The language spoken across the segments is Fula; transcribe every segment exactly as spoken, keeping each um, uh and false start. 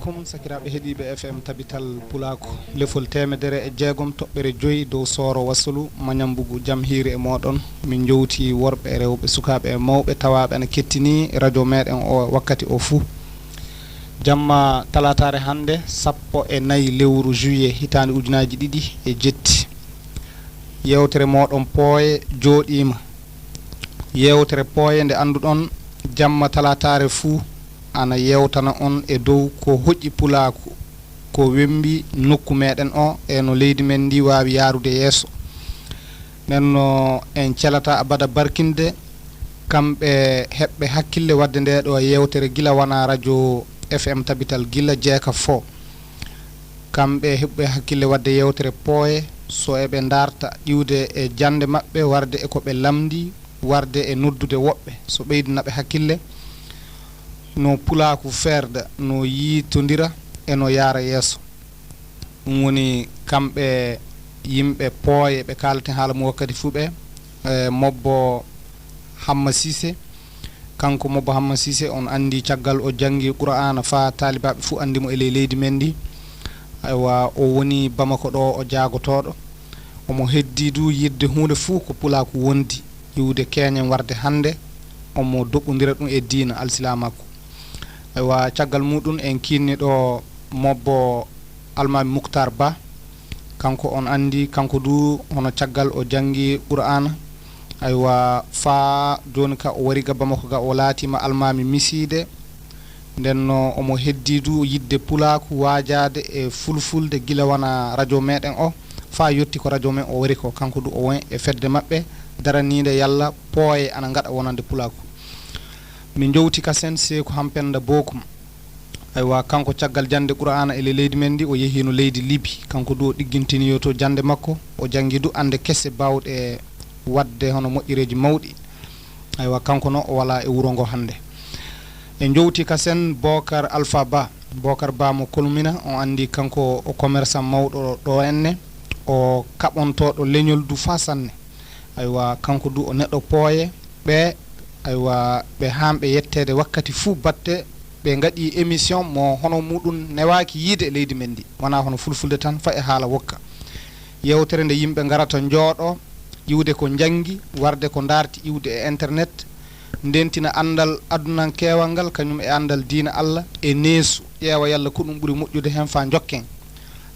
Kum sakiraaɓe heɗiiɓe F M Tabital Pulaaku, lefol teemedere e jeegom toɓɓere joyi dow sooro wasulu, mañambugu jam hiiri e mooɗon. Min njowti worɓe e rewɓe, sukaaɓe e mawɓe, tawaaɓe ana kettinii radio meeɗen o wakkati o fuu. Jamma talaataare hannde, sappo e nayi lewru juillet, hitaande ujunaaji ɗiɗi e jetti. Yeewtere mooɗon Pooye jooɗiima. Yeewtere Pooye nde annduɗon jamma talaataare fuu ana yeewtana on e dow ko hoƴƴi pulaaku, ko wembi nokku meeɗen o e no leydi men ndi waawi yaarude yeeso. Nden no en celata abada barkinde kamɓe heɓɓe hakkille waɗde nde ɗo yeewtere gila wona radio F M Tabital gila jeeka fo. Kamɓe heɓɓe hakkille waɗde yeewtere Pooye, so eɓe ndaarta iwde e jannde maɓɓe, warde e ko ɓe lamndi, warde e noddude woɓɓe, so ɓeydina ɓe hakkille, no pulaaku feerda, no yiitondira e no yaara yeeso. Ɗum woni kamɓe yimɓe Pooye ɓe kaalaten haala mum wakkati fuu ɓe, e Mobbo Hamma Siise. Kanko Mobbo Hamma Siise, on anndi caggal o janngi Qur'aana faa taalibaaɓe fuu anndi mo e ley leydi men ndi. Aywa, o woni Bamako ɗo, o jaagotooɗo. Omo heddii du yiɗde huunde fuu ko pulaaku wondi, iwde keeñen warde hannde, omo doɓɓondira ɗum e diina alsilaamaaku. Aywa, caggal muɗum en kiinni ɗo Mobbo Almaami Muktaar Ba. Kanko on anndi, kanko du hono caggal o janngi Qur'aana. Aywa, faa jooni ka, o wari ga Bamako ga, o laatiima almaami misiide. Nden no omo heddii du yiɗde pulaaku, waajaade e fulfulde gila wona radio meeɗen o, faa yotti ko radio men o wari ko. Kanko du o won e fedde maɓɓe daraniinde yalla Pooye ana ngaɗa wonande pulaaku. Min njowti kasen Seeku Hampenda Bokum. Aywa, kanko caggal jannde Qur'aana e ley leydi men ndi, o yehiino leydi Libi. Kanko du o ɗiggintiniyo to jannde makko, o janngi du annde kese baawɗe waɗde hono moƴƴereeji mawɗi. Aywa, kanko no o wala e wuro ngo hannde. En njowti kasen Bokar Alpha Ba. Bokar Ba mo Kolmina, on anndi kanko o commerçant mawɗo ɗo enne, o kaɓontooɗo leñol du faa sanne. Aywa, kanko du o neɗɗo Pooye. Ɓe, aywa, ɓe haanɓe yetteede wakkati fuu batte, ɓe ngaɗi émission mo hono muɗum newaaki yiide e leydi men ndi. Wonaa hono fulfulde tan, faa e haala wokka. Yeewtere nde yimɓe ngarata njooɗo, iwde ko njanngi, warde ko ndaarti iwde e internet, ndentina anndal adunankeewal ngal, kañum e anndal diina Allah, e neesu, ƴeewa yalla ko ɗum ɓuri moƴƴude heen faa njokken.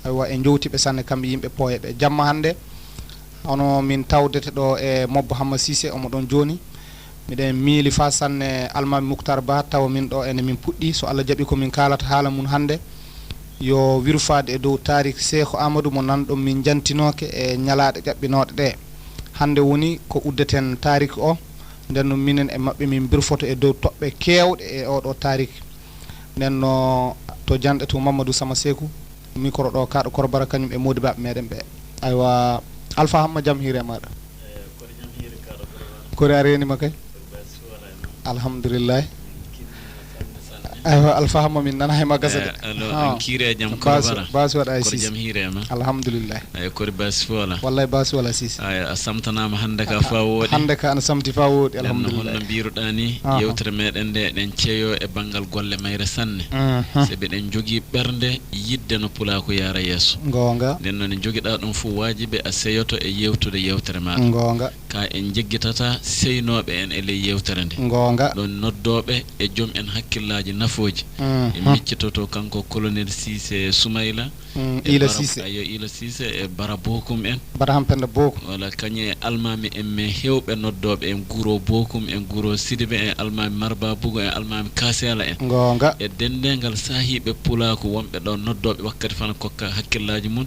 Aywa, e njowti ɓe sanne kamɓe yimɓe Pooye ɓe. Jamma hannde, hono min tawdete ɗo e Mobbo Hamma Siise, omo ɗon jooni. Miɗen miili faa sanne Almaami Muktaar Ba, tawa min ɗo ene min puɗɗi. So Allah jaɓi ko min kaalata haala mum hannde, yo wirfaade e dow taarik Seeku Aamadu mo nanɗon min njantinooke e ñalaaɗe ƴaɓɓinooɗe ɗe. Hannde woni ko uddeten taarik o, nden no minen e maɓɓe min mbirfoto e dow toɓɓe keewɗe e oɗo taarik. Nden no to janɗe to Mamadou Sama Seeku, micro ɗo kaaɗo Korbara kañum e moodibaaɓe meɗen ɓe. Aywa, Alpha Hamma, jam hiire maɗa. Kori a reenima kay? Alhamdulillah. Aywa, Alpha Hamma, min nana hay ma gasa de. Allo, an kiire e jam Korbara. Basi waɗa e Sisi. Jam hiire ma. Alhamdulillah. Ay, kori basi fola. Wallay basi wala Sisi. Ay, a samtanama hande ka fa wodi. Hande ka ana samti fa wodi, alhamdulillah. Honno mbiruɗa ni, yewtere meɗen nde eɗen ceyo e bangal golle mayre sanne. Sabi eɗen jogii ɓernde yidde no pulaaku yaara yeeso. Goonga. Nden noon, jogiɗa ɗum fof waajibi a seyoto e yewtude yewtere maɗa. Goonga. Ka en jeggitata seynooɓe en e ley yewtere nde. Goonga. Ɗon noddooɓe e joom en hakkillaaji nafooji. E miccitoto kanko Colonel Siise Sumayla. Mm, e Ila Bara, Siise. Ayo, Ila Siise e Bara Bokum en. Bara Hampenda Bokum. Wala kañe almaami en, men heewɓe noddooɓe en guro Bokum en, guro Sidibe en, almaami Marba Bugo en, almaami Kasela en. Goonga. E denndengal saahiiɓe pulaaku wonɓe ɗo noddooɓe wakkati fana kokka hakkillaaji mum.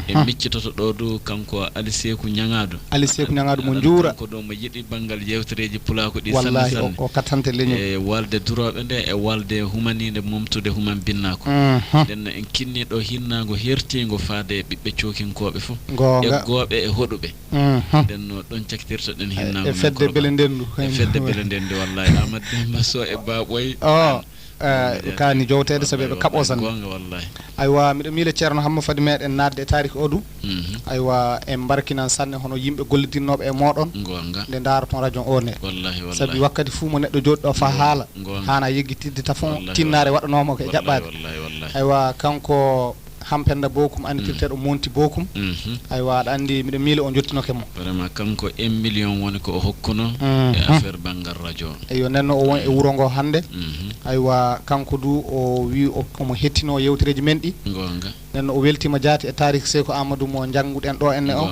E miccitoto ɗo du kanko Ali Seeku Ñaŋaadu. Ali Seeku Ñaŋaadu mo njuura. Kanko ɗo mo yiɗi banngal yewtereeji pulaaku ɗi sanne. Wallahi, sanne. O, o kattante leñol. E walde durooɓe nde, e walde humaniinde momtude human binnaako. Nden no en kinni ɗo hinnaango hertiingo faade e ɓiɓɓe cookinkooɓe fof. Goonga. Eggooɓe e hoɗuɓe. Nden no ɗon caktirtoɗen hinnaango e men fedde Korbara. Bele nden du. E fedde bele nden du, wallahi. Amadou Demba Sow e Baɓoy. Oh. eh, kaani jowteede, sabi eɓe kaɓoo sanne. Aywa, miɗo miila Ceerno Hamma, fadi meɗen naatde e taariki o du. Aywa, en mbarkinan sanne hono yimɓe gollidinnooɓe e mooɗon. Nde ndaaraton radio o ne. Sabi wakkati fuu mo neɗɗo jooɗi ɗo faa haala, haana yeggitidde tafon tinnaare waɗanoomo ko e jaɓɓaade. Aywa, kanko Hampenda Bokum, anndirteeɗo Monti Bokum. Aywa, aɗa anndi, miɗo miila o jottinoke mo. Vraiment, kanko un million woni ko o hokkuno e affaire banngal radio. Eyo, nden no o won e wuro ngo hannde. Aywa, kanko du o wi o, omo hettino yewtereeji men ɗi. Nden no o weltiima jaati e taariki Seyku Amadou mo njannguɗen ɗo enne o.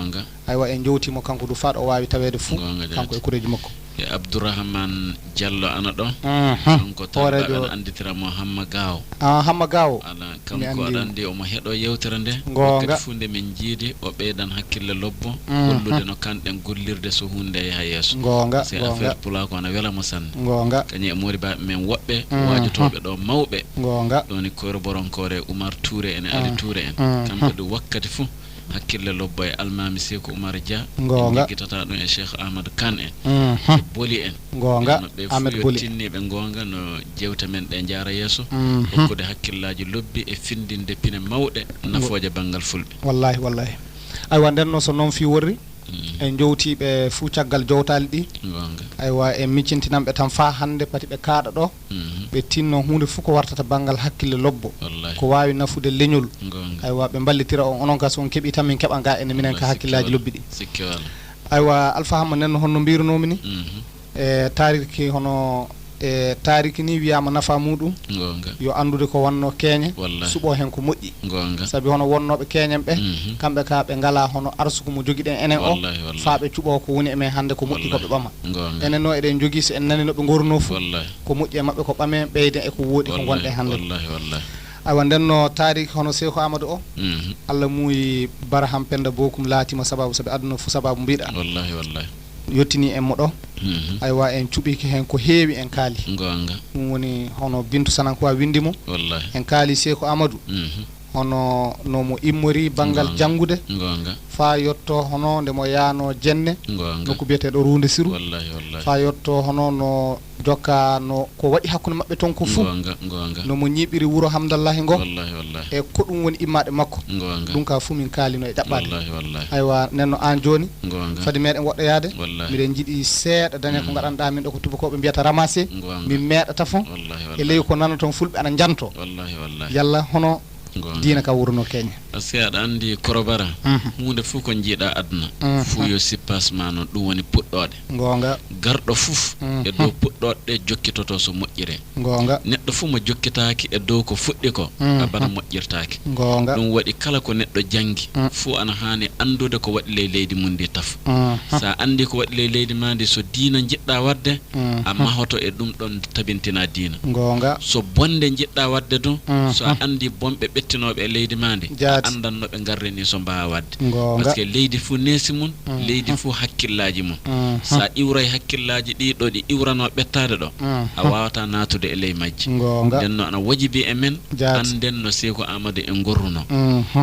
Aywa, en jowtiimo kanko du faa ɗo o waawi taweede fuu. Kanko e kureeji makko. E Abdourahmane Diallo ana ɗo. Kanko hooreejo ana annditira mo Hamma Gawo. Ah, Hamma Gawo. Ala, kanko aɗa anndi omo heɗo yewtere nde. Wakkati fuu nde min njiidi, o ɓeydan hakkille lobbo, hollude no kanɗen gollirde so huunde yaha yeeso. Goonga, si affaire pulaa ko ana wela mo sanne. Goonga. Kañum e moodi baaɓe men woɓɓe waajotooɓe ɗo mawɓe. Goonga. Ɗo ni Koyro Boronkoore, Umar Touré en e Ali Touré en. Kamɓe du wakkati fuu hakkille lobbo e Almaami Seeku Umar Dia. Goonga. En njiggitata ɗum e Cheikh Ahmad Kane en. E Boli en. Goonga. Ɓe fuu yo tinniiɓe goonga no jewte men ɗe njaara yeeso. Hokkude hakkillaaji lobbi e findinde pine mawɗe nafooje banngal fulɓe. Wallahi, wallahi. Aywa, nden no so noon fii worri, en jowtii ɓe fuu caggal jowtaali ɗi. Goonga. Aywa, en miccintinan ɓe tan faa hannde pati ɓe kaaɗa ɗo. Ɓe tinno huunde fuu ko wartata banngal hakkille lobbo. Wallahi. Ko waawi nafude leñol. Goonga. Aywa, ɓe mballitira on, onon ka so on keɓii tan min keɓan ga ene minen ka hakkillaaji lobbi ɗi. Sikke wala. Aywa, Alfa Hamma, nden no honno mbirunoomi ni? E taariki hono, e taariki ni wiyaama nafa muuɗum. Goonga. Yo anndude ko wonno keeñe, wallahi, suɓoo heen ko moƴƴi. Goonga. Sabi hono wonnooɓe keeñen ɓe, kamɓe ka ɓe ngalaa hono arsuku mo jogiɗen enen o, wallahi, wallahi, faa ɓe cuɓoo ko woni e men hannde ko moƴƴi ko ɓe ɓama. Goonga. Enen no eɗen njogii, so en nani no ɓe ngorunoo fof, wallahi, ko moƴƴi e maɓɓe ko ɓamen, ɓeyden e ko wooɗi ko ngonɗen hannde. Wallahi, wallahi. Aywa, nden no taariki hono Seeku Amadou o, Allah muuyi Barham Penda Bokum laatiima sabaabu, sabi aduna fof sabaabu mbiɗa. Wallahi, wallahi. Yottinii en mo ɗo. Aywa, en cuɓiike heen ko heewi, en kaali. Goonga. Ɗum woni hono Bintu Sanankowa winndi mo. Wallahi. En kaali Seeku Amadou. Hono no mo immori banngal janngude. Goonga. Faa yotto hono nde mo yaano jenne. Goonga. Nokku biyeteeɗo Ruunde Siru. Wallahi, wallahi. Faa yotto hono no jokka no ko waɗi hakkunde maɓɓe toon ko fof. Goonga, goonga. No mo ñiiɓiri wuro Hamdallahi ngo. Wallahi, wallahi. E ko ɗum woni immaade makko. Goonga. Ɗum ka fof min kaalino e ɗaɓɓaade. Wallahi, wallahi. Aywa, nden no aan jooni. Goonga. Fadi meɗen woɗɗoyaade. Wallahi. Miɗen njiɗi seeɗa daña ko ngaɗanɗaa min ɗo ko tubakooɓe mbiyata ramassé. Goonga. Min meeɗata fof. Wallahi, wallahi. E ley ko nanaton fulɓe ana njanto. Wallahi, wallahi. Yalla hono Goonga. Diina ka wurno keñe. Parce que aɗa anndi Korobara, huunde fof ko njiiɗa aduna, fof yo sippas ma noon, ɗum woni puɗɗooɗe. Goonga. Garɗo fof e dow puɗɗooɗe ɗe jokkitoto so moƴƴire. Goonga. Neɗɗo fof mo jokkitaaki e dow ko fuɗɗi ko, abada moƴƴirtaaki. Goonga. Ɗum waɗi kala ko neɗɗo janngi, fof ana haani anndude ko waɗi ley leydi mum ndi tafo. Sa anndi ko waɗi ley leydi ma ndi, so diina njiɗɗa waɗde, a mahoto e ɗum ɗon tabintina diina. Goonga. So bonde njiɗɗa waɗde ɗum, so a anndi bonɓe ɓettinooɓe e leydi ma ndi, a anndan no ɓe ngarri ni so mbaawa waɗde. Goonga. Parce que leydi fof neesi mum, leydi fof hakkillaaji mum. Sa iwray hakkillaaji ɗi ɗo ɗi iwranoo ɓettaade ɗo, a waawataa naatude e ley majji. Goonga. Nden no ana wajibi e men, annden no Seeku Aamadu en ngorrunoo.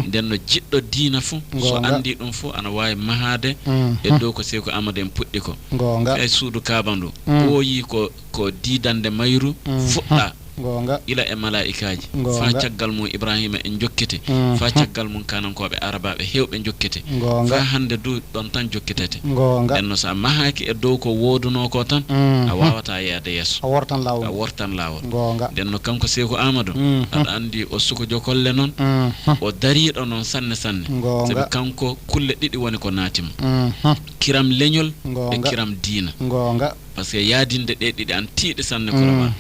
Nden no jiɗɗo diina fof, so anndi ɗum fof, ana waawi mahaade e dow ko Seeku Aamadu en puɗɗi ko. Goonga. Fii hay suudu Kaaba ndu, ɓooyii ko, ko diidannde mayru fuɗɗaa. Goonga. Ila e malaa'ikaaji. Goonga. Faa caggal mum Ibraahiima en njokkiti. Faa caggal mum kanankooɓe arabaaɓe heewɓe njokkiti. Goonga. Faa hannde du ɗon tan jokkitete. Goonga. Nden no so a mahaaki e dow ko woodunoo ko tan, a waawataa yaade yeeso. A wortan laawol. A wortan laawol. Goonga. Nden no kanko Seeku Aamadu, aɗa anndi o suko jokolle noon, o dariiɗo noon sanne sanne. Goonga. Sabi kanko kulle ɗiɗi woni ko naati mo. Kiram leñol e kiram diina. Goonga. Parce que yaadinde ɗe ɗiɗi an tiiɗi sanne ko rema.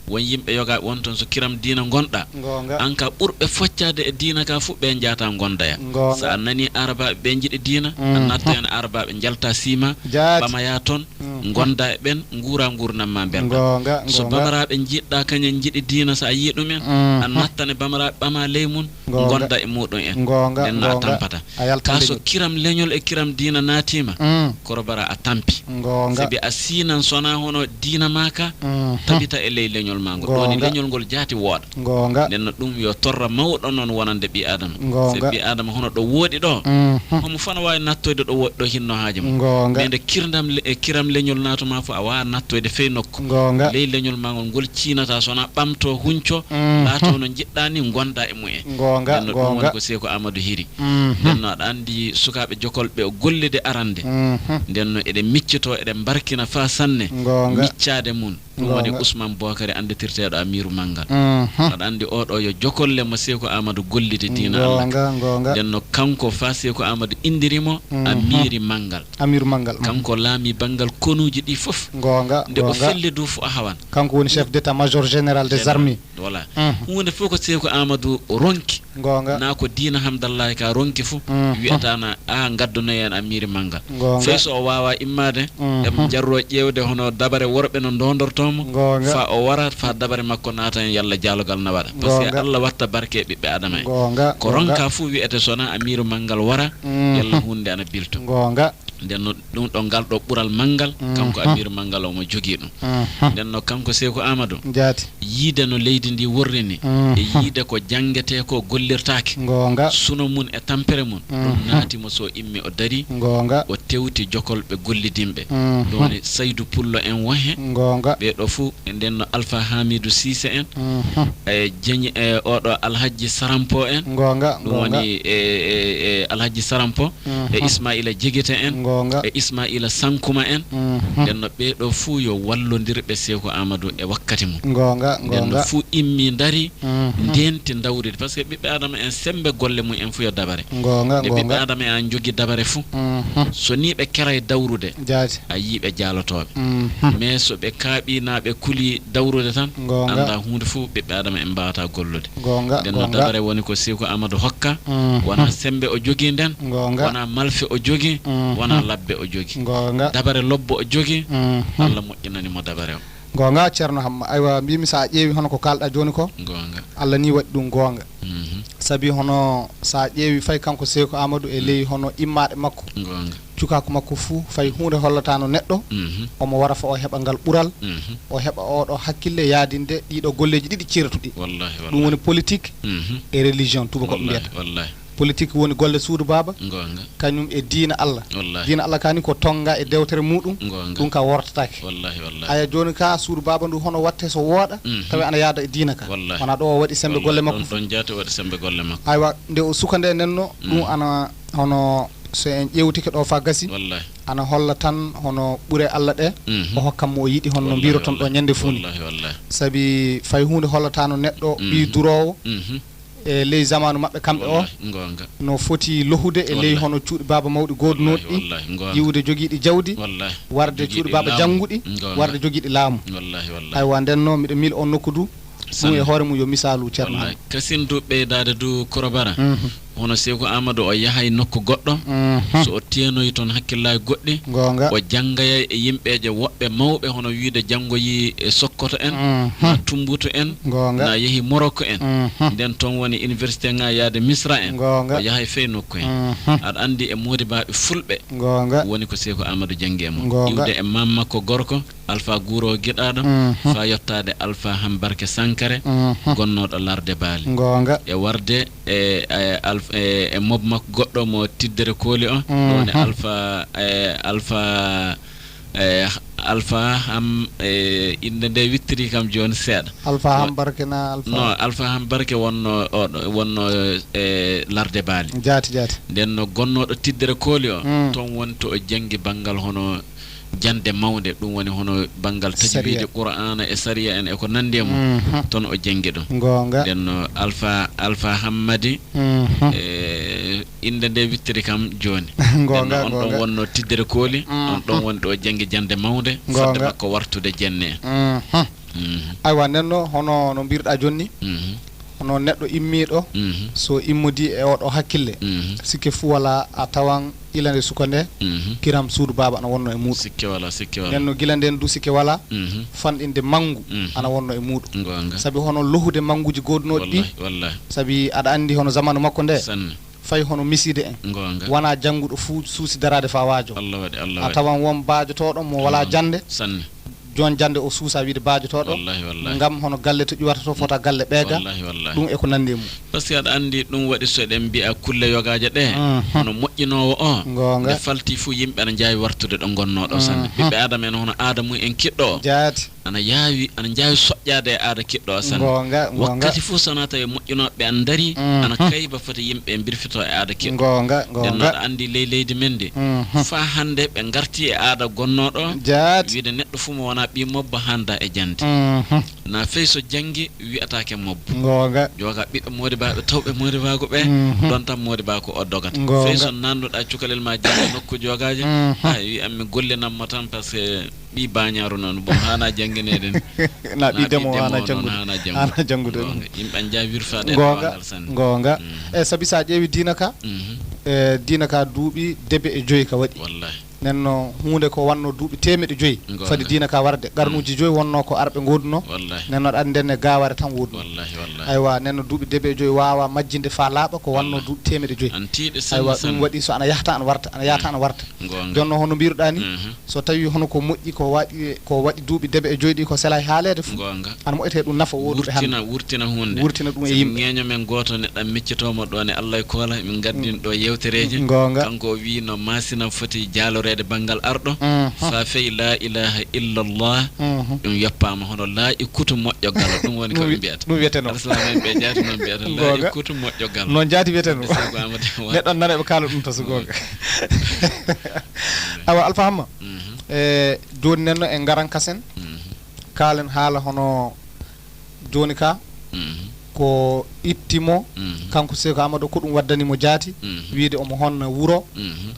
Won yimɓe yogaaɓe won toon so kiram diina ngonɗa. Goonga. An ka ɓurɓe foccaade e diina ka fof ɓe njaata ngonda ya. Goonga. So a nani arabaaɓe ɓe njiɗi diina, a natta heen arabaaɓe njalta sima, ɓama ya toon, ngonda e ɓen, nguura nguurnam ma mbelɗa. Goonga, so bamaraaɓe njiɗɗa kañen njiɗi diina, so a yii ɗum en, a nattan e bamaraaɓe ɓama ley mum, ngonda e muɗum en. Goonga, nden no a tampata. A yaltan leñol. Ka so kiram leñol e kiram diina naatiima, Korobara a tampi. Goonga. Sabi a siinan so wonaa hono diina ma ka, tabita e ley leñol ma ngol. Ɗoni leñol ngol jaati wooɗa. Goonga. Nden no ɗum yo torra mawɗo noon wonande ɓii Aadama. Goonga. Sabi ɓii Aadama hono ɗo wooɗi ɗo, homo fana waawi nattoyde ɗo wo-, ɗo hinno haaji mum. Goonga. Mais nde kirdam le-, e kiram leñol leñol naatu ma fof, a waawaa nattoyde fey nokku. Goonga. Ley leñol ma ngol, ngol ciinata, so wonaa ɓamtoo, hunco, mhm, laatoo no njiɗɗaa ni, ngondaa e mumen. Goonga, nden no ɗum woni goonga. Ko Seeku Aamadu hiri. Mhm. Nden no aɗa anndi sukaaɓe jokolɓe o gollide arande. Mhm. Nden no eɗen miccitoo, eɗen mbarkina faa sanne. Goonga. Miccaade mum. Ɗum woni, goonga, Ousmane Bookari annditirteeɗo Amiiru Manngal. Mhm. Aɗa anndi oo ɗoo yo jokolle mo Seeku Aamadu gollide diina Allah. Goonga, goonga. Nden no kanko faa Seeku Aamadu inndiri mo, mhm, Amiiri Manngal. Amiiru Manngal, mhm. Kanko laami banngal konuuji ɗi fof. Goonga, goonga. Nde o felli du fof a hawan. Kanko woni chef d'état-major général des armées. Voilà. Mhm. Huunde fof ko Seeku Aamadu ronki. Goonga. Na ko diina Hamdallahi ka ronki fof, mhm, wiyata na, "A, ngaddonoy en Amiiri Manngal." Goonga. Fay so o waawaa immaade, mhm, eɓe njarroo ƴeewde hono dabare worɓe no ndoondortoo mo, goonga, faa o wara, faa dabare makko naata heen, yalla jaalogal na waɗa. Parce que, goonga, Allah watta barke e ɓiɓɓe Aadama en. Goonga, ko, goonga, ronka fof wiyete so wonaa Amiiru Manngal wara, mhm, yalla huunde ana bilto. Goonga. Nden no ɗum ɗo ngal ɗo ɓural manngal, mhm, kanko Amiiru Manngal omo jogii ɗum. Mhm. Nden no kanko Seeku Aamadu, jaati, yiide no leydi ndi worri ni, mhm, e yiide ko janngetee ko gollirtaake. Goonga. Suno mum e tampere mum, ɗum, mhm, naati mo so immi o dari, goonga, o tewti jokolɓe gollidinɓe. Mhm. Ɗum woni Saydu Pullo en won heen. Goonga. Ɓee ɗo fuu, e nden no Alfa Haamiidu Siise en, mhm, e jeñi, e oo ɗo Alhajji Sarampo en. Goonga, ɗum, goonga, woni e, e, e Alhajji Sarampo, e, mhm, Ismaila Jegete en, goonga, e Ismaila Sankuma en. Mhm. Nden no ɓee ɗo fuu yo wallondirɓe Seeku Aamadu e wakkati mum. Goonga, goonga. Nden no fuu immi ndari, mhm, ndenti ndawridi. Parce que ɓiɓɓe Aadama en semmbe golle mum en fuu yo dabare. Goonga, nde ɓiɓɓe, goonga, Aadama en an njogii dabare fuu, mhm, so nii ɓe keray dawrude, jaati, a yii ɓe jaalotooɓe. Mhm. Mais so ɓe kaaɓii na ɓe kulii dawrude tan, goonga, annda huunde fof ɓiɓɓe Aadama en mbaawata gollude. Goonga, nden no, goonga, dabare woni ko Seeku Aamadu hokka, mhm, wonaa semmbe o jogii nden, goonga, wonaa malfe o jogii, mhm, wonaa labbe o jogii. Goonga. Dabare lobbo o jogii, mhm, Allah moƴƴinani mo dabare o. Goonga, Ceerno Hamma. Aywa, mbiimi so a ƴeewi hono ko kaalɗa jooni ko, goonga, Allah ni waɗi ɗum goonga. Mhm. Sabi hono so a ƴeewi fay kanko Seeku Aamadu e, mhm, ley hono immaaɗe makko. Goonga. Cukaaku makko fuu, fay huunde hollataano neɗɗo, mhm, omo wara faa o heɓa ngal ɓural, mhm, o heɓa oo ɗo hakkille yaadinde ɗii ɗo golleeji ɗiɗi ceertuɗi. Wallahi, wallahi. Ɗum woni politique, mhm, e religion, tuubakooɓe, wallahi, mbiyata. Wallahi. Politique woni golle suudu baaba, goonga, kañum e diina Allah. Wallahi. Diina Allah kaani ko tonnga e dewtere muuɗum, goonga, ɗum ka wortataake. Wallahi, wallahi. Aya jooni ka suudu baaba ndu hono watte so wooɗa, mhm, tawi ana yaada e diina ka. Wallahi. Wona ɗo o waɗi semmbe, wallahi, golle makko ɗon, fof, ɗon jaati o waɗi semmbe golle makko. Aywa, nde o suka nde nen no, ɗum, mhm, ana hono so en ƴeewtike ɗo faa gasi, wallahi, ana holla tan hono ɓure Allah ɗe, mhm, o hokkan mo o yiɗi, hono no, wallahi, mbiiroton ɗo, wallahi, ñande fuu ni. Wallahi, wallahi. Sabi fay huunde hollataano neɗɗo, mhm, ɓii duroowo, mhm, e ley zamaanu maɓɓe kamɓe o, wallahi, goonga, no foti lohude e ley, wallahi, hono cuuɗi baaba mawɗi goodunooɗi, wallahi, ɗi, wallahi, goonga, yiwude jogiiɗi jawdi, wallahi, warde jogiiɗi cuuɗi baaba laamu, jannguɗi, goonga, warde jogiiɗi laamu. Wallahi, wallahi. Aywa, nden no miɗo miil on nokku du, ɗum e, sanne, hoore mum yo misaalu, Ceerno Hamma. Wallahi. Kasin du ɓeydaade du Koro Bara. Mhm. Hono Seeku Aamadu o yahay nokku goɗɗo, mhm, so o teenoyi toon hakkillaaji goɗɗi, goonga, o janngayay e yimɓeeje woɓɓe mawɓe, hono wiyde janngoyi e Sokoto en, mhm, na Tumbutu en, goonga, na yehi Moroko en. Mhm. Nden toon woni université ŋa yaade Misra en. Goonga. O yahay fey nokku en. Mhm. Aɗa anndi e moodibaaɓe fulɓe, goonga, woni ko Seeku Aamadu janngi e mum. Goonga. Iwde e maam makko gorko, Alfa Guuro Giɗaaɗo, mhm, faa yottaade Alfa Hambarke Sankare, mhm, gonnooɗo Larde Baali. Goonga. E warde e, e, Alf-, e, e mob makko goɗɗo mo tiddere kooli o, mhm, ɗo woni Alfa, e, Alfa, e, Alfa Ham, e, innde nde wittiri kam jooni seeɗa. Alfa, wa-, Hambarke na Alfa? No, Alfa Hambarke wonno, o, wonno, e, Larde Baali. Jaati, jaati. Nden no gonnooɗo tiddere kooli o, mm, toon woni to o janngi banngal hono jannde mawnde, ɗum woni hono banngal, sariya, tajwiidi Qur'aana e sariya en e ko nanndi e mum, mhm, toon o janngi ɗum. Goonga. Nden no Alfa, Alfa Hammadi, mhm, e innde nde wittiri kam jooni. Goonga, nden no on ɗon, goonga, wonno tiddere kooli, mhm, on ɗon woni ɗo janngi jannde mawnde, goonga, fodde makko wartude jenne en. Mhm. Mhm. Aywa, nden no hono no mbirɗaa jooni ni, mhm, hono neɗɗo immiiɗo, mhm, so immodii e oo ɗoo hakkille, mhm, sikke fuu walaa a tawan ila nde suka nde, mhm, kiram suudu baaba ana wonno e muuɗum. Sikke walaa, sikke walaa. Nden no gila nden du sikke walaa, mhm, fanɗinde manngu, mhm, ana wonno e muuɗum. Goonga. Sabi hono lohude mannguuji goodunooɗi ɗi, wallahi, wallahi, sabi aɗa anndi hono zamanu makko nde, sanne, fay hono misiide en, goonga, wonaa jannguɗo fuu suusi daraade faa waajoo. Allah waɗi, Allah waɗi. A tawan won baajotooɗo mo walaa, goonga, jannde, sanne, Joon jannde o suusa wiide baajotooɗo. Wallahi, wallahi. Ngam hono galle to ƴuwata to fota galle ɓeega. Wallahi, wallahi. Ɗum e ko nanndi e mum. Parce que aɗa anndi ɗum waɗi so eɗen mbiya kulle yogaaje ɗe, mhm, hono moƴƴinoowo o, goonga, nde falti fof yimɓe aɗa njaawi wartude ɗo ngonnooɗo o sanne. Mhm. Ɓiɓɓe Aadama en hono aada mum en kiɗɗo o. Jaati. Ana yaawi, ana njaawi soƴƴaade e aada kiɗɗo o sanne. Goonga, goonga. Wakkati fof so wonaa tawi moƴƴinooɓe ana ndarii, mhm, ana kayba foti yimɓe mbirfitoo e aada kiɗɗo. Goonga, goonga. Nden noon aɗa anndi ley leydi men ndi, mhm, faa hannde ɓe ngartii e aada gonnooɗo o. Jaati. Wiide neɗɗo fof mo wonaa ɓii mobbo hannda e jannde. Mhm. Na fey so janngi wiyataake mobbo. Goonga. Jooga ɓiɓɓe moodibaaɓe tawɓe moodibaagu ɓe, mhm, ɗon tan moodibaaku o dogata. Goonga. Fey so nannuɗaa cukalel ma jannga nokku jogaaje, mhm, a wiyan mi gollinan mo tan parce que ɓii baañaaru noon, bon, haanaa janngineede ni. Na ɓii demoo haanaa janngude. Haanaa janngude. Goonga. Yimɓe ana njaawi wirfaade e goonga, dewal ngal sanne. Goonga. Mhm. E sabi so a ƴeewi diina ka, mhm, e diina ka duuɓi debe e joyi ka waɗi. Wallahi. Nden no huunde ko wannoo duuɓi teemeɗe joyi. Goonga. Fadi diina ka warde. Qarnuuji, mm, joyi wonnoo ko arɓe ngoodunoo. Wallahi. Nden no aɗa anndi nden ne gaaware tan woodunoo. Wallahi, wallahi. Aywa, nden no duuɓi debe e joyi waawaa majjinde faa laaɓa ko wannoo, wallahi, duuɓi teemeɗe joyi. Ana tiiɗi sanne. Aywa, ɗum sanne. Waɗi so ana yahta ana warta, ana yahta, mm, ana warta. Goonga. Jooni noon hono mbiruɗaa ni, mhm, so tawii hono ko moƴƴi ko waɗi, ko waɗi duuɓi debe e joyi ɗi ko selaay haaleede fof. Goonga. Ana moƴƴata e ɗum nafa wooduɓe hannde. Wurtina, wurtina huunde. Wurtina ɗum e yimɓe. Ŋeeño men gooto neɗɗo miccitoo mo ɗo ne Allah e koola, min ngaddin ɗo yeewtereeji. Goonga. Kanko o wii no maasina foti jaaloreede banngal arɗo. Mhm. Faa fey laa ilaaha illallah, mhm, ɗum yoppaama hono laa e kutu moƴƴo galo. Ɗum woni ko ɓe mbiyata. Ɗum wiyeteno. Alsilaama'en ɓe jaati noon mbiyata laa e kutu moƴƴo galo. Noon jaati wiyeteno. Seyku Aamadu Neɗɗo nana ɓe kaala ɗum to so goonga. Awa, Alfa Hamma, mhm, e jooni nen no e ngaran kasen, mhm, kaalen haala hono jooni ka, mhm, ko itti mo, mhm, kanko Seyku Aamadu, ko ɗum waddani mo jaati, mhm, wiide omo honna wuro, mhm,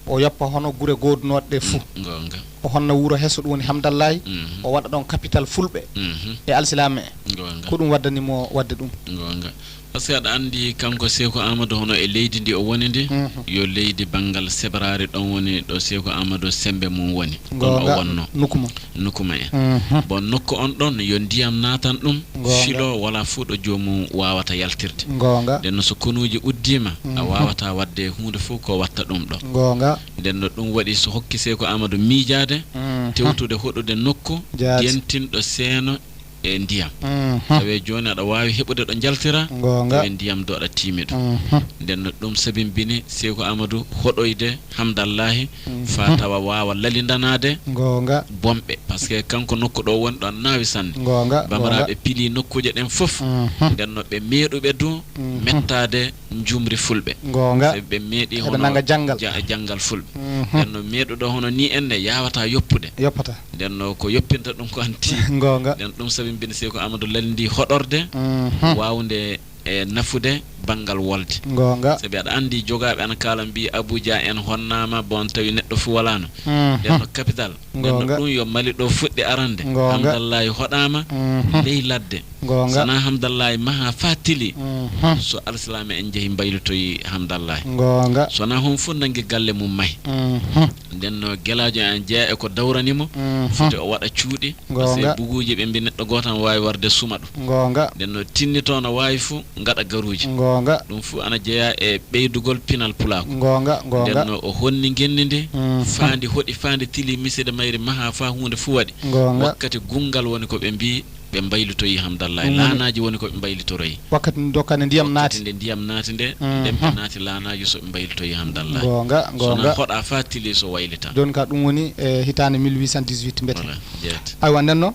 o yoppa hono gure goodunooɗe ɗe fuu. Mm, goonga. O honna wuro heso, ɗum woni Hamdallahi, mhm, o waɗa ɗon kapital fulɓe, mhm, e alsilaame en. Goonga. Ko ɗum waddani mo waɗde ɗum. Goonga. Parce que aɗa anndi kanko Seyku Aamadu hono e leydi ndi o woni ndi, mhm, yo leydi banngal sebraari, ɗon woni ɗo Seyku Aamadu semmbe mum woni. Ɗon o wonnoo. Goonga. Nukuma. Nukuma en. Mhm. Bon, nokku on ɗon yo ndiyam naatan ɗum, goonga, filoo, walaa fuu ɗo joomum waawata yaltirde. Goonga. Nden no so konuuji uddiima, a, mhm, waawataa waɗde huunde fuu ko watta ɗum ɗo. Goonga. Nden no ɗum waɗi so hokki Seyku Aamadu miijaade, mhm, tewtude hoɗude nokku, jaati, dentinɗo seeno e ndiyam. Mhm. Tawi jooni aɗa waawi heɓude ɗo njaltiraa, goonga, tawi ndiyam do aɗa tiimi ɗum. Mhm. Nden no ɗum sabimbini Seyku Aamadu hoɗoyde Hamdallahi, mhm, faa tawa waawa lalindanaade, goonga, bomɓe. Parce que kanko nokku ɗo woni ɗon naawi sanne. Goonga, goonga. Bamaraaɓe pilii nokkuuje ɗen fof. Mhm. Nden no ɓe meeɗuɓe du, mhm, mettaade njumri fulɓe. Goonga. Sabi ɓe meeɗi hono nannga janngal. Ja-, janngal fulɓe. Mhm. Nden no meeɗuɗo hono ni en ne yaawataa yoppude. Yoppataa. Nden no ko yoppinta ɗum ko anti. Goonga. Nden ɗum sabimbini Seyku Aamadu lalindii hoɗorde, mhm, waawnde e nafude banngal wolde. Goonga. Sabi aɗa anndi jogaaɓe ana kaala mbii Abuja en honnaama, bon tawi neɗɗo fuu walaano. Mhm. Nden no kapital. Nden no, goonga, ɗum yo Mali ɗo fuɗɗi arande. Goonga. Hamdallahi hoɗaama, mhm, ley ladde. Goonga. Sana Hamdallahi maha faa tili. Mhm. So alsilaame en njehi mbaylutoyi Hamdallahi. Goonga. Sona hon fof nanngi galle mum mahi. Mhm. Nden no gelaajo en jeya e ko dawrani mo. Mhm. Foti o waɗa cuuɗi. Goonga. Parce que buguuji ɓe mbi neɗɗo gooto ana waawi warde suma ɗum. Goonga. Nden no tinnitoo no waawi fof ngaɗa garuuji. Goonga. Ɗum fof ana jeya e ɓeydugol pinal pulaaku. Goonga, goonga. Nden no o honni ngenndi ndi, mhm, faa ndi hoɗi, faa ndi tili miside mayri maha faa huunde fof waɗi. Goonga. Wakkati gunngal woni ko ɓe mbii ɓe mbaylitoyi Hamdallahi. Ɗum woni laanaaji woni ko ɓe mbaylitoroyi. Wakkati nde dokkande ndiyam naati. Wakkati nde ndiyam naati nde, mhm, nden ɓe naati laanaaji so ɓe mbaylitoyi Hamdallahi. Goonga, goonga. Sona hoɗa faa tili so waylita. Jooni ka ɗum woni e hitaande mille huit cent dix-huit mbete. Voilà, jeet. Aywa, nden no,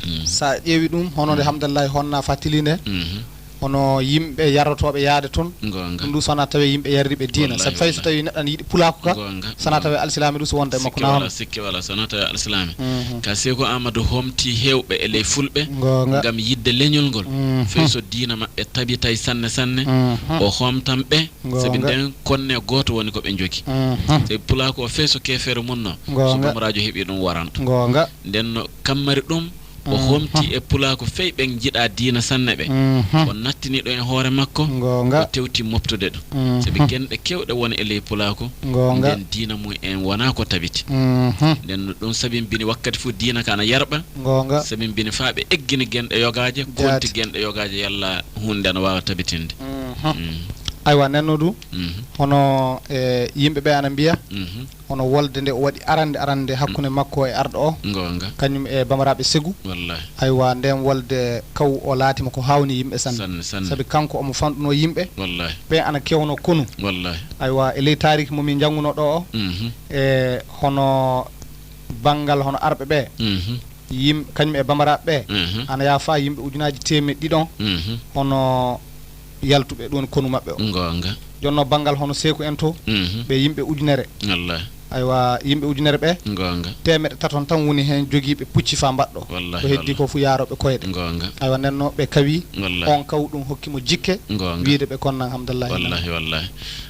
mhm, sa ƴeewi ɗum, hono nde, mhm, Hamdallahi honna faa tili nde, mhm, hono yimɓe yarotooɓe yaade toon. Goonga. Ɗum ɗum sona tawi yimɓe yarriiɓe diina. Wallahi, sabi fay so, wallahi, tawi neɗɗo ana yiɗi pulaaku ka, goonga, sona, goonga, tawi alsilaami ɗum so wonta e makko. Sikke na wala, hono sikke wala, sona tawi alsilaami. Mhm. Ka Seyku Aamadu homti heewɓe e ley fulɓe, goonga, ngam yiɗde leñol ngol. Mhm. Fay so diina maɓɓe tabitay sanne sanne, mhm, o homtan ɓe. Goonga. Sabi nden konne gooto woni ko ɓe njogi. Mhm. Sabi pulaaku o fey so keefeero mum no, so, goonga, bamaraajo heɓi ɗum waranta. Goonga. Nden no kammari ɗum, o, mhm, homti e pulaaku fey ɓen njiɗaa diina sanne ɓe. Mhm. O nattini ɗum e hoore makko, goonga, o tewti moftude ɗum. Mhm. Sabi genɗe kewɗe woni e ley pulaaku, goonga, nden diina mum en wonaa ko tabiti. Mhm. Nden no ɗum sabimbini wakkati fof diina ka ana yarɓa. Goonga. Sabimbini faa ɓe eggini genɗe yogaaje, jaati, konti genɗe yogaaje yalla huunde ana waawa tabitinde. Mhm. Mm. Aywa, nenno du, mhm, hono e yimɓe ɓe ana mbiya, mhm, hono wolde nde o waɗi arande arande hakkunde, mm, makko e arɗo o, goonga, kañum e bamaraaɓe Segu. Wallahi. Aywa, nden wolde kaw o laatima ko hawni yimɓe sanne. Sanne, sanne. Sabi kanko omo fanɗuno yimɓe. Wallahi. Ɓe ana kewno konu. Wallahi. Aywa, e ley taariki mo min njannguno ɗo o, mhm, e hono banngal hono arɓe ɓe, mhm, yim-, kañum e bamaraaɓe ɓe, mhm, ana yaha faa yimɓe ujunaji teemeɗɗe ɗiɗon, mhm, hono yaltuɓe ɗon konu maɓɓe o. Goonga. Jonno banngal hono Seeku en to, mhm, ɓe yimɓe ujunere. Wallahi. Aywa, yimɓe ujunere ɓe, goonga, teemeɗɗe taton tan woni heen jogiiɓe pucci faa mbaɗɗo. Wallahi, ko heddi wallahi, ko fu yaarooɓe koyɗe. Goonga. Aywa, nden no ɓe kawi, wallahi, on kaw ɗum hokki mo jikke, goonga, wiide ɓe konnan Hamdallahi. Wallahi, wallahi.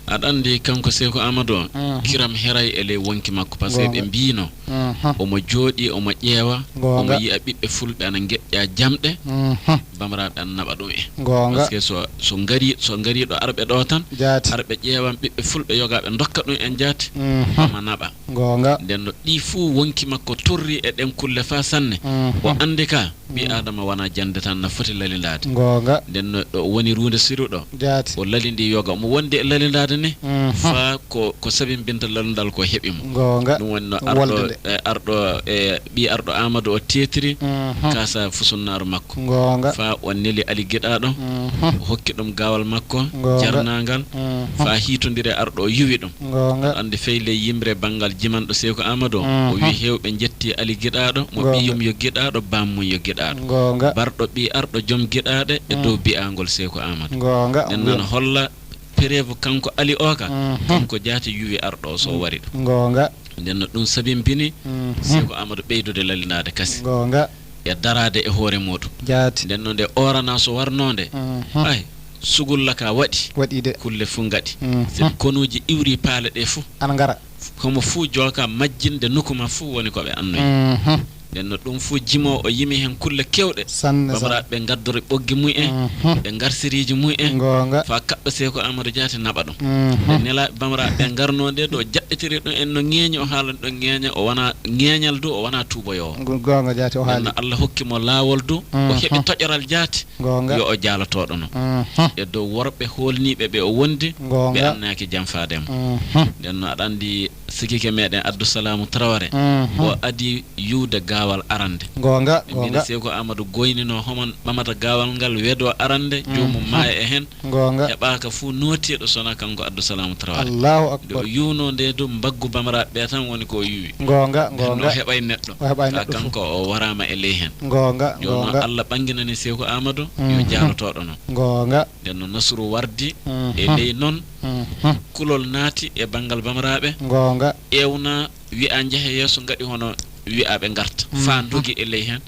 Aɗa anndi kanko Seeku Amadou o, mhm, kiram heray e ley wonki makko, par ce que, goonga, ɓe mbiino, mhm, omo jooɗi, omo ƴeewa, goonga, omo yiya ɓiɓɓe fulɓe ana ngeƴƴa jamɗe, mhm, bamaraaɓe ana naɓa ɗum en. Goonga. Par ce que so, so ngari, so ngari ɗo arɓe ɗo tan, jaati, arɓe ƴeewan ɓiɓɓe fulɓe yogaaɓe ndokka ɗum en jaati, mhm, ɓama naɓa. Goonga. Nden no ɗi fuu wonki makko torri e ɗen kulle faa sanne. Mhm. O anndi ka, ɓii, mm, Aadama wanaa jannde tan na foti lalindaade. Goonga. Nden no ɗo woni ruunde siru ɗo. Jaati. O lalindii yoga. Omo wondi e lalindaade ni, mhm, faa ko, ko sabimbinta lalindal ko heɓi mo. Goonga. Ɗum woni no arɗo, wolde nde, e arɗo, e ɓii arɗo Aamadu o teetiri, mhm, kaasa fusunnaaru makko. Goonga. Faa o neli Ali Giɗaaɗo, mhm, o hokki ɗum gaawal makko, goonga, jarnaangal, mhm, faa hiitondire arɗo o yuwi ɗum. Goonga. Aɗa anndi fey ley yimre banngal jimanɗo Seeku Aamadu o, o, mhm, wiyi heewɓe njetti Ali Giɗaaɗo, mo, goonga, ɓiyum yo Giɗaaɗo, bammum yo Giɗaaɗo. Goonga. Barɗo ɓii arɗo jom giɗaaɗe e dow, mhm, biyaangol Seeku Aamadu. Goonga. Nden nana holla preuve kanko Ali o ka, mhm, kanko jaati yuwi arɗo o so, mm, wari ɗum. Goonga. Nden no ɗum sabimbini, mhm, Seeku Aamadu ɓeydude lalindaade kasi. Goonga. E daraade e hoore muuɗum. Jaati. Nden no nde oorana so warnoo nde, mhm, ay, sugulla ka waɗi. Waɗi de. Kulle fuu ngaɗi. Mhm. Sabi konuuji iwri paale ɗe fuu. Ana ngara. Homo fuu jooka majjinde nokku ma fuu woni ko ɓe annoyi. Mhm. Nden no ɗum fuu jimo o yimi heen kulle keewɗe. Sanne, sanne. Bamaraaɓe ɓe ngaddori ɓoggi mum en, mhm, ɓe ngar siriiji mum en. Goonga. Faa kaɓɓa Seeku Aamadu Jaati naɓa ɗum. Mhm. Ɓe nelaaɓe bamaraaɓe ɓe ngarnoo nde ɗo jaɓɓitiri ɗum en no ŋeeñi o haalan ɗum ŋeeña, o wonaa ŋeeñal du, o wonaa tuuboyoowo. Go-, goonga Jaati o haali. Nden no Allah hokki mo laawol du, o, mhm, heɓi toƴoral Jaati. Goonga. Yo o jaalotooɗo no. Mhm. E dow worɓe hoolniiɓe ɓe o wondi, goonga, ɓe annaaki janfaade mo. Mhm. Nden no aɗa anndi sikike meɗen Abdou Salam Traoré, mhm, o adi yuwde gaawal arande. Goonga, ɓe mbiino goonga. Seeku Amadou goynino homon ɓamata gaawal ngal wedo arande, mhm, joomum maaya e heen. Goonga. Heɓaaka fuu nootiiɗo sona kanko Abdou Salam Traoré. Allahu akbar. Nde o yuwnoo nde du mbaggu bamaraaɓe ɓe tan woni ko o yuwi. Goonga, nden no goonga. O heɓay neɗɗo. O heɓay neɗɗo fuu. Kanko o waraama e ley heen. Goonga, jooni noon goonga. Allah ɓanginani Seeku Amadou, yo, mhm, jaalotooɗo noon. Goonga. Nden no Nasru wardi, mhm, e ley noon, mhm, kulol naati e banngal bamaraaɓe. Goonga. Ewna wi'a njehe yeeso ngaɗi hono wi'a ɓe ngarta. Mhm. Faa ndogi e ley heen.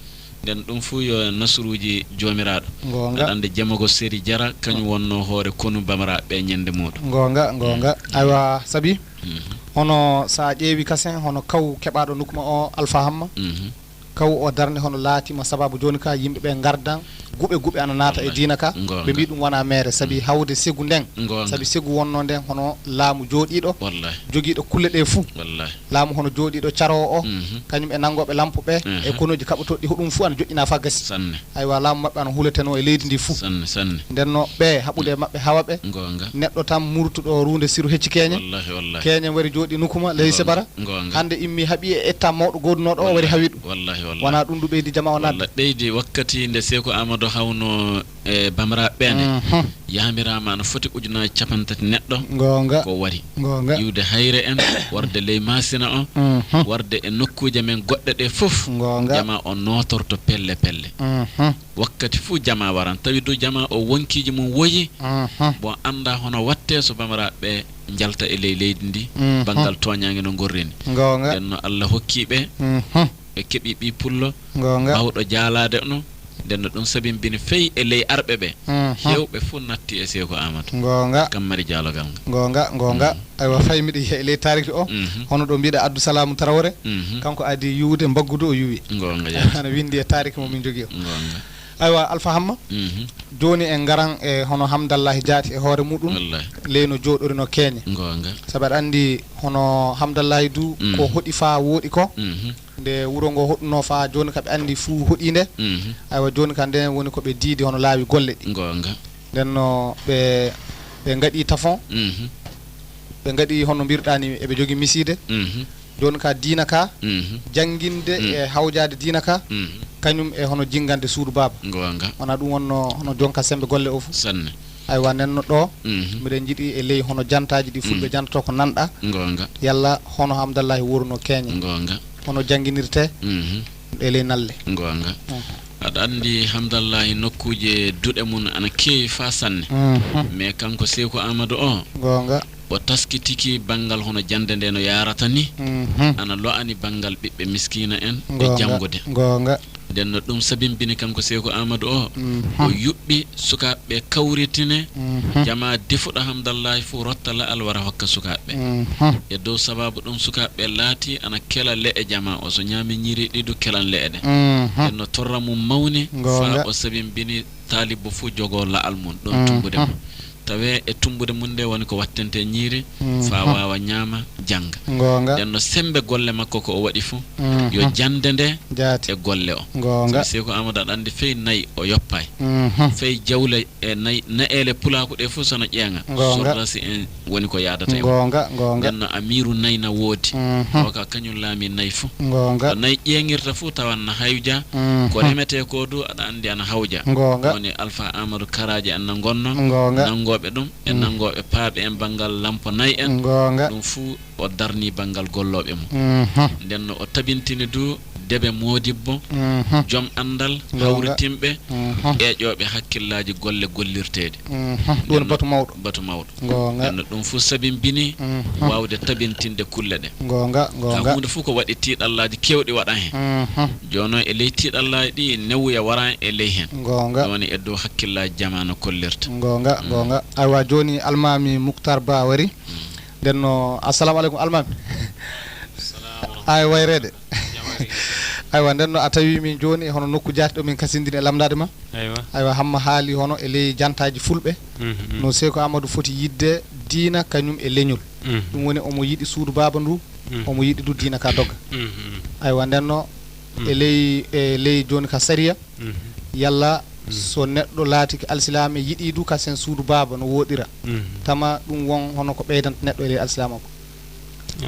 Nden ɗum fuu yo nasruuji Joomiraaɗo. Goonga. Aɗa anndi Jamago Seri Jara, kañum wonnoo hoore konu bamaraaɓe ɓe ñande muuɗum. Goonga, goonga. Mm. Aywa, sabi, mhm, hono so a ƴeewi kasen, hono kaw keɓaaɗo nokku ma o, Alfa Hamma. Mhm. Kaw o darnde hono laatiima sababu jooni ka yimɓe ɓe ngardan, guɓe guɓe ana naata e, wallahi, diina ka. Goonga. Ɓe mbii ɗum wonaa meere, sabi, mm, hawde segu nden. Goonga. Sabi segu wonnoo nden hono laamu jooɗiiɗo, wallahi, jogiiɗo kulle ɗe fuu. Wallahi. Laamu hono jooɗiiɗo caroowo o, mhm, kañum e nanngooɓe lampu ɓe, e, aha, konuuji kaɓotooɗi, hoɗum fuu ana joƴƴinaa faa gasi. Sanne. Aywa, laamu maɓɓe ana huletenoo e leydi ndi fuu. Sanne, sanne. Nden no ɓe, haɓude e maɓɓe hawa ɓe. Goonga. Neɗɗo tan murtuɗo ruunde siru hecci keeñe. Wallahi, wallahi. Keeñe wari jooɗi nokku ma, ley, goonga, sebara. Goonga. Hannde immi haɓi e etta mawɗo goodunooɗo o, wari, wallahi, hawi ɗum. Wallahi, wallahi. Wonaa ɗum du ɓeydi jama o, wallahi, naatde. Ɓeydi wakkati nde Seeku Amadou hawnoo e bamaraaɓe ɓe nde, mhm, yamiraama ana foti ujunnaaji cappanɗe tati neɗɗo. Goonga. Ko wari. Goonga. Iwde Hayre en, warde ley Maasina o, mhm, warde e nokkuuje men goɗɗe ɗe fof. Goonga. Jama o nootorto pelle pelle. Mhm. Wakkati fuu jama waran, tawi du jama o wonkiiji mum woyi. Mhm. Bon annda hono watte so bamaraaɓe ɓe njalta e ley leydi ndi, mhm, banngal tooñaange no ngorri ni. Goonga. Nden no Allah hokki ɓe, mhm, ɓe keɓi ɓii pullo, goonga, baawɗo jaalaade no. Nden no ɗum sabimbini fey e ley arɓe ɓe. Mhm. Heewɓe fuu natti e Seeku Amadou. Goonga. Kam mari jaalogal ngal. Goonga, goonga. Mm. Aywa, fay miɗo yiya e ley taariki o. Mhm. Hono ɗo mbiɗa Abdou Salam Traoré. Mhm. Kanko adi yuwde mbaggu du o yuwi. Goonga, jaati. Ana winndi e taariki mo min jogii o. Goonga. Aywa, Alfa Hamma. Mhm. Jooni en ngaran e hono Hamdallahi Jaati e hoore muɗum. Wallahi. Ley no jooɗorino keeñe. Goonga. Sabu aɗa anndi hono Hamdallahi du, mm, ko hoɗi faa wooɗi ko. Mhm. Nde wuro ngo hoɗunoo faa jooni ka ɓe anndi fuu hoɗii nde. Mhm. Aywa, jooni ka nden woni ko ɓe diidi hono laawi golle ɗi. Goonga. Nden no ɓe Ɓe ngaɗi tafon, mhm, ɓe ngaɗi hono mbirɗani, eɓe jogi misiide. Mhm. Jooni ka diina ka, mhm, jannginde, mhm, e hawjaade diina ka, mhm, kañum e hono jinngande suudu baaba. Goonga. Wona ɗum wonno hono jonka semmbe golle o fof. Sanne. Aywa, nden no ɗo, mhm, miɗen njiɗi e ley hono jantaaji ɗi fulɓe, mhm, jantoto ko nanɗa. Goonga. Yalla hono Hamdallahi wurno keeña. Goonga. Hono jannginirte, mhm, e ley nalle. Goonga. Mhm. Aɗa anndi Hamdallahi nokkuuje duɗe mum ana keewi faa sanne. Mhm. Mais kanko Seeku Aamadu o, goonga, o taskitiki banngal hono jannde nde no yaarata ni, mhm, ana lo'ani banngal ɓiɓɓe miskiina en e, goonga, janngude. Goonga. Nden no ɗum sabimbini kanko Seeku Aamadu o, mhm, o yuɓɓi sukaaɓe kawritine, mhm, jamaa defuɗo Hamdallahi fof rotta la'al wara hokka sukaaɓe. Mhm. E dow sababu ɗum sukaaɓe laati ana kela le'e jamaa o, so ñaami ñiiri ɗi du kelan le'e ɗe. Mhm. Nden no torra mum mawni, goonga, faa o sabimbini taalibbo fof jogoo la'al mum ɗon, mhm, tummbude mum. Tawee e tummbude mum nde woni ko wattentee ñiiri, mhm, faa waawa ñaama, jannga. Goonga. Nden no semmbe golle makko ko o waɗi fof, mhm, yo jannde nde jaati e golle o. Goonga. Sabi Seeku Aamadu aɗa anndi fey nayi o yoppaay. Mhm. Fey jawle e nayi, nayeele pulaaku ɗe fof so no ƴeeŋa. Goonga. Sorrasi en woni ko yaadata e mum. Goonga, goonga. Nden no amiiru nayi na woodi. Mhm. O ka kañum laami nayi fof. Goonga. Ko nayi ƴeeŋirta fof tawan na hayja. Mhm. Ko remetee ko du aɗa anndi ana hawja. Goonga. Woni Alfa Aamadu Karaaji en na ngonnoo. Goonga. Nanngooɓe ɗum, e, mhm, nanngooɓe paaɓe en banngal lampo nayi en. Goonga. Ɗum fof o darni banngal gollooɓe mum. Mhm. Nden no o tabintini du debe moodibbo, mhm, joom anndal, goonga, hawritinɓe, mhm, ƴeeƴooɓe hakkillaaji golle gollirteeɗe. Mhm. Ɗum woni batu mawɗo. Batu mawɗo. Goonga. Nden no ɗum fof sabimbini, mhm, waawde tabintinde kulle ɗe. Goonga, goonga. Ka huunde fof ko waɗi tiiɗallaaji keewɗi waɗa heen. Mhm. Jooni noon e ley tiiɗallaaji ɗi, newuya wara e ley heen. Goonga. Ɗum woni e dow hakkillaaji jamaa no kollirta. Goonga, mm, goonga. Aywa, jooni Almaami Muktar Ba wari. Mm. Nden no, assalamu aleykum, Almaami. Ay, wayreede. Aywa, nden no a tawi min jooni hono nokku jaati ɗo min kasindini e lamndaade ma. Aywa. Aywa, Hamma haali hono e ley jantaaji fulɓe. Mhm, mhm. No Seeku Aamadu foti yiɗde diina kañum e leñol. Mhm. Ɗum woni omo yiɗi suudu baaba ndu, mhm, omo yiɗi du diina ka dogga. Mhm, mhm. Aywa, nden no, mhm, e ley, e ley jooni ka sariya, mhm, yalla, mhm, so neɗɗo laatike alsilaame yiɗi du kasen suudu baaba no woɗɗira. Mhm. Tama ɗum won hono ko ɓeydanta neɗɗo e ley alsilaama ko.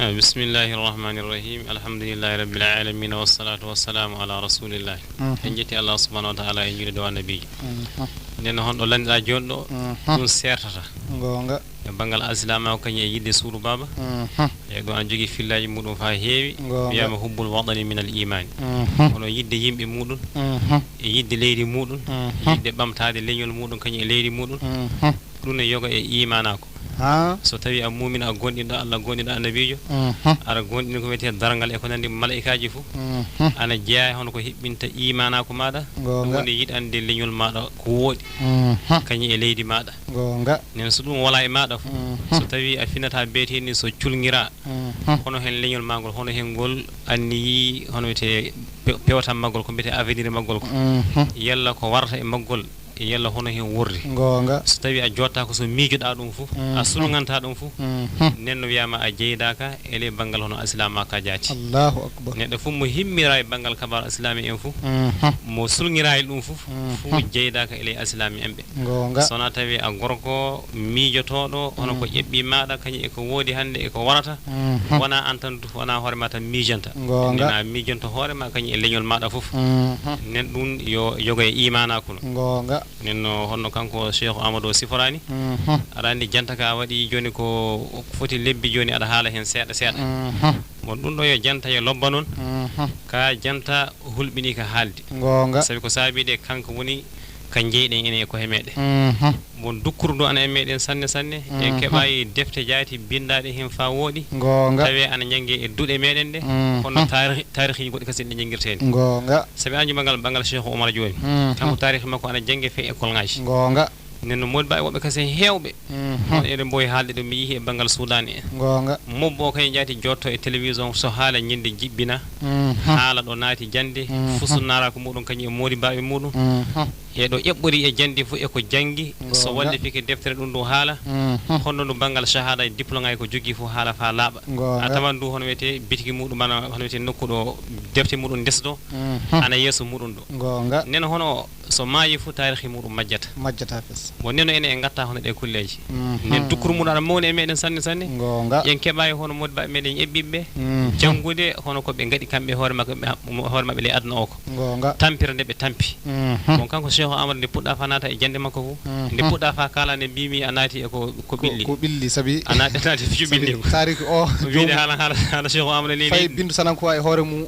Ah, bismillahi rahmani rahim. Alhamdulillahi rabbil alamina, wassalatu wassalamu ala rasulillahi. Mhm. En jetti Allah subhanahu wa ta'ala, en juulii dow annabiijo. Mhm. Nden no honɗo lanɗiɗaa jooni ɗo, mhm, ɗum seertata. Goonga. E banngal alsilaamaaku kañum e yiɗde suudu baaba. Mhm. E ɗum ana jogii fillaaji muɗum faa heewi. Goonga. Wiyaama hubbul waɗani minal imaani. Mhm. Kono yiɗde yimɓe muɗum, mhm, e yiɗde leydi muɗum, mhm, yiɗde ɓamtaade leñol muɗum kañum e leydi muɗum. Mhm. Ɗum ne yoga e imaanaaku. Ha? So tawii a muumina, a goonɗinɗo Allah, goonɗinɗo annabiijo, mhm, aɗa goonɗini ko wiyetee darngal e ko nanndi, malaa'ikaaji fof, mhm, ana jeyaa e hono ko hiɓɓinta imaanaaku maaɗa. Goonga. Ɗum woni yiɗande leñol maaɗa ko wooɗi, mhm, kañum e leydi maaɗa. Goonga. Nen so ɗum walaa e maaɗa fof, mhm, so tawii a finataa beetee ni, so culŋiraa, mhm, hono heen leñol maa ngol, hono heen ngol anniyii, hono wiyetee pe-, peewal maggol, ko mbiyetee avenir maggol ko. Mhm. Yalla ko warata e maggol, e yalla hono heen worri. Goonga. So tawii a jooɗtaako, so miijoɗaa ɗum fof, a, mhm, sulŋantaa ɗum fof, mhm, nen no wiyaama a jeydaaka e ley banngal hono alsilaamaaku ka jaati. Allahu akbar. Neɗɗo fof mo himmiraa e banngal kabaaru alsilaami en fof, mhm, mo sulŋiraa e ɗum fof, mhm, fof jeydaaka e ley alsilaami en ɓe. Goonga. So wonaa tawi a gorko miijotooɗo, hono ko, mhm, ƴeɓɓii maaɗa, kañum e ko woodi hannde e ko warata, mhm, wonaa aan tan du, wonaa hoore maa tan miijanta. Goonga. Nen a miijanto hoore maa kañum e leñol maaɗa fof. Mhm. Nen ɗum yo yogo e imaanaaku no. Goonga. Nen no honno kanko Seeku Aamadu o siforaani. Mhm. Aɗa anndi janta ka waɗi jooni ko foti lebbi jooni aɗa haala heen seeɗa seeɗa. Mhm. Bon, ɗum ɗo yo janta yo lobba noon. Mhm. Ka janta hulɓinii ka haalde. Goonga. Sabi ko saabii de kanko woni ka jeyɗen enen e koye meɗen. Mhm. Bon, dukkuru ndu ana e meɗen sanne sanne. En, mhm, keɓaayi defte jaati binndaaɗe heen faa wooɗi. Goonga. Tawee ana ñannge e duɗe meɗen ɗe. Mhm. Kono taarih-, taarihiiji goɗɗi kasi ɗe ñanngirteeni. Goonga. Sabi aan jumbangal, banngal Seeku Umar jooni. Mhm. Kanko taarihi makko ana jannge fee école ŋaaji. Goonga. Nden no moodi ba e woɓɓe kasi heewɓe. Mhm. Kono eɗen mboowi haalde ɗo mi yihi e banngal Suudan en. Goonga. Mobbo o kañum jaati jotto e télévision so haala ñinde jibbina. Mhm. Haala ɗo naati jannde, mhm, fusu naaraaku muɗum kañum e moodi baaɓe muɗum. Mhm. E ɗo eɓɓori e jannde fof e ko janngi, so, goonga, wallifike deftere ɗum ɗo haala. Mhm. Honno ndu banngal shahada e diplôme ŋaaji ko jogii fof haala faa laaɓa. Goonga. A tawan ndu hono wiyetee bitiki muɗum ana hono wiyetee nokku ɗo defte muɗum ndesɗo, ana yeeso muɗum ɗo. Goonga. Nden hono so maayi fof, taarikhi muɗum majjata. Majjata fes. Bon, nden enen en ngatta hono ɗe kulleeji. Nden dukkuru muɗum aɗa mawni e meɗen sanne sanne. Goonga. En keɓayi hono modibaaɓe meɗen eɓɓiɓe janngude hono ko ɓe ngaɗi kamɓe hoore maɓɓe, hoore maɓɓe ley aduna o ko. Goonga. Tampere nde ɓe tampi. Bon, kanko Cheikh Amadou, nde puɗɗa fa naata e jannde makko fof, nde puɗɗa fa kala nde mbimi a naati e ko, ko ɓilli. Ko ɓilli, sabi a naati, a naati fijo ɓilli ko. Taarikhi o, o wiide haala, haala, haala Cheikh Amadou ni fay ni. Bindu sanankuwa e hoore mum,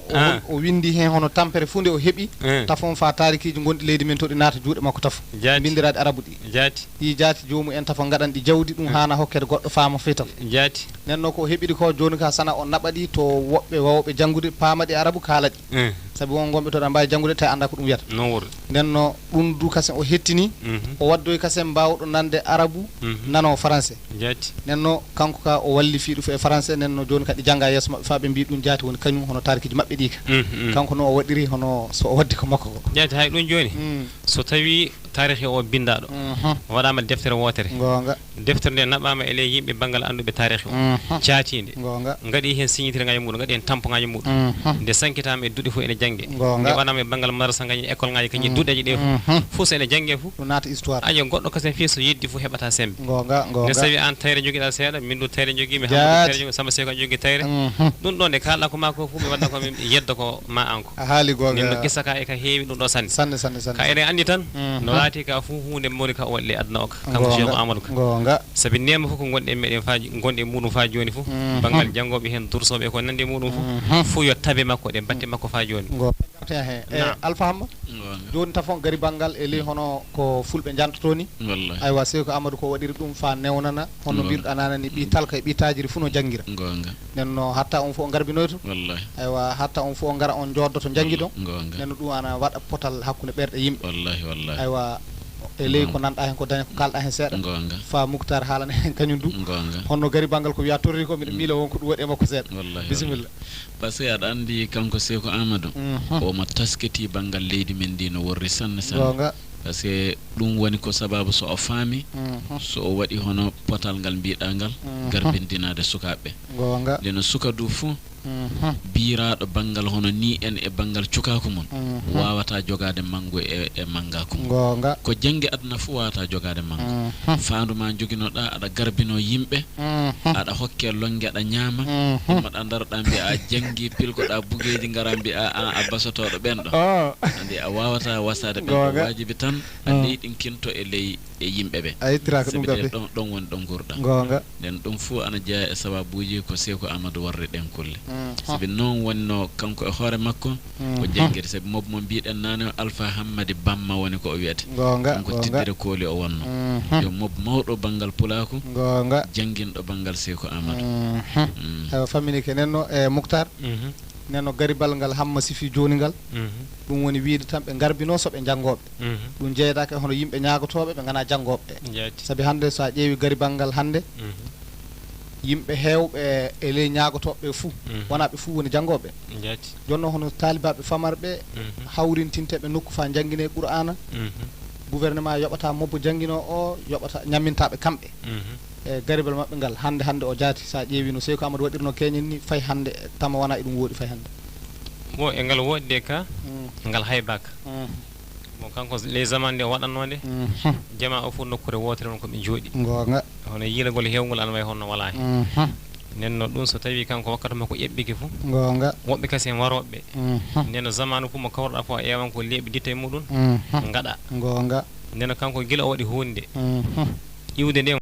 o, o windi hen hono tampere fof nde o heɓi, tafon fa taarikhiji gonɗi leydi men to ɗi naata juuɗe makko tafo. Jaati. Mbindiraaɗi arabu ɗi. Jaati. Ɗi jaati joomu en tafo ngaɗan ɗi jawdi, ɗum haana hokkede goɗɗo faama fof tafo. Jaati. Nden no ko o heɓiri ko jooni ka sana o naɓa ɗi to woɓɓe wawɓe janngude, paama ɗi arabu, kaala ɗi. Sabi won gonɓe to ɗa mbaawi janngude tawi annda ko ɗum wiyata. Noon woni. Nden no ɗum du kasen o hettini, o waddoyi kasen mbaawɗo nande arabu, nano français. Jaati. Nden no kanko ka o walli fii ɗum fof e français, nden no jooni kadi jannga yeeso maɓɓe faa ɓe mbii ɗum jaati woni kañum hono taarikiji maɓɓe ɗi ka. Kanko no o waɗiri hono so o waddi ko makko ko. Jaati, hay ɗum jooni. So tawi taarikhi o binndaaɗo, waɗaama deftere wootere. Goonga. Deftere nde naɓaama e ley yimɓe banngal annduɓe taarikhi o. Caatiinde. Goonga. Ngaɗi heen siñitirgaaji muɗum, ngaɗi heen tampoŋaaji muɗum. Nde sankitaama e duɗe fof ene jannge. Goonga. Nde waɗaama e banngal madrasa ngaji, école ngaji, kañum duɗeeji ɗe fof. Fof so ene jannge fof. Ɗum naata histoire. Ayo, goɗɗo kasen fii so yeddi fof heɓata semmbe. Goonga, goonga. Nde sawi aan tayre njogiɗa seeɗa, min du tayre njogii, mi Hamadu tayre njogii, Samba Seko njogii tayre. Ɗum ɗo nde kaalɗa ko maa ko fof mi waɗa ko mi yedda ko ma an ko. A haali goonga. Nden no qissa ka e ka heewi ɗum ɗo sanne. Sanne, sanne, sanne. Ka eɗen anndi tan, no laati ka fof huunde mawni ka o waɗi ley aduna o ka. Kanko Cheikh Amadou ka. Goonga. Sabi neema fof ko gonɗi e meɗen fa, gonɗi e muɗum fa jooni fof. Banngal janngooɓe heen, dursooɓe e ko nanndi e muɗum fof. Fof yo tabe makko ɗe, batte makko fa jooni. Goonga. Te he, e Alpha Hamma? Goonga. Jooni tafon gari banngal e ley hono ko fulɓe njantoto ni. Wallahi. Aywa, Seyku Amadou ko waɗiri ɗum fa newnana, hono mbirɗa nana ni, ɓi talka e ɓi taajiri fof no janngira. Goonga. Nden no hatta on fof o ngarbinoyto. Wallahi. Aywa, hatta on fof o ngara on jooddoto janngidon. Goonga. Nden no ɗum ana waɗa potal hakkunde ɓerɗe yimɓe. Wallahi, wallahi. Aywa, e ley ko nanɗa heen ko daña ko kalɗa heen seeɗa. Goonga. Fa Muktar haalana heen kañum du. Goonga. Honno gari banngal ko wiya torri ko miɗo miila won ko ɗum waɗi e makko seeɗa. Wallahi, bisimilla. Wallahi. Parce que aɗa anndi kanko Seyku Amadou, omo taskiti banngal leydi men ndi no worri sanne sanne. Goonga. Parce que ɗum woni ko sababu so o faami, so o waɗi hono potal ngal mbiɗa ngal, garbindinaade sukaaɓe. Goonga. Nde no suka du fof, biiraaɗo banngal hono ni en e banngal cukaaku mum, waawata jogaade manngu e, e manngaaku mum. Goonga. Ko janngi aduna fof waawata jogaade manngu. Faandu ma njoginoɗa, aɗa garbino yimɓe, aɗa hokke lonnge, aɗa ñaama, immoɗa ndaroɗa mbiya a janngi, pilkoɗa bugeeji, ngara mbiya a, a basotooɗo ɓen ɗo. Andi a waawata wasaade ɓen ɗo. Goonga. Waajibi tan a leyɗinkinto e ley e yimɓe ɓe. A yettiraaka ɗum. Sabi ɗum ɗon, ɗon woni ɗo nguurɗa. Goonga. Nden ɗum fof ana jeyaa e sababuuji ko Seyku Amadou warri ɗen kulle. Sabi noon wonno kanko e hoore makko, o janngiri, sabi mob mo mbiɗen naane o Alpha Hammadi Bamma woni ko o wiyete. Goonga, kanko goonga. Tiddere kooli o wonno. Yo mob mawɗo banngal pulaaku, goonga. Jannginɗo banngal Seyku Amadou. Ewa, fammini ke nen no, e Muktar. Nen no garibal ngal Hamma sifi jooni ngal. Ɗum woni wiide tan ɓe ngarbino so ɓe janngooɓe. Ɗum jeydaaka e hono yimɓe ñaagotooɓe ɓe nganaa janngooɓe ɓe. Jaati. Sabi hannde so a ƴeewi garibal ngal hannde, yimɓe heewɓe e ley ñaagotooɓe ɓe fuu, wonaa ɓe fuu woni janngooɓe. Jaati. Jooni noon hono taalibaaɓe famarɓe hawrintinteeɓe nokku faa njannginee Qur'aana, gouvernement yoɓata mobbo jannginoo o, yoɓata, ñammintaaɓe kamɓe. E garibal maɓɓe ngal, hannde, hannde o jaati, so a ƴeewi no Seyku Amadou waɗirno keeñen ni, fay hannde tama wonaa eɗum wooɗi fay hannde. Bon, e ngal wooɗi de ka, ngal haybaaka. Bon, kanko ley zaman nde o waɗatnoo nde, jamaa o fof nokkure wootere won ko ɓe njooɗi. Goonga. Hono yiilagol heewngol ana wayi hono walaa heen. Nen no ɗum so tawii kanko wakkati makko eɓɓike fof, goonga. Woɓɓe kasen warooɓe. Nen no zaman fof mo kawruɗaa fof a ƴeewan ko leeɓi ditta e muɗum, ngaɗa. Goonga. Nden kanko gila o waɗi huunde, iwde nde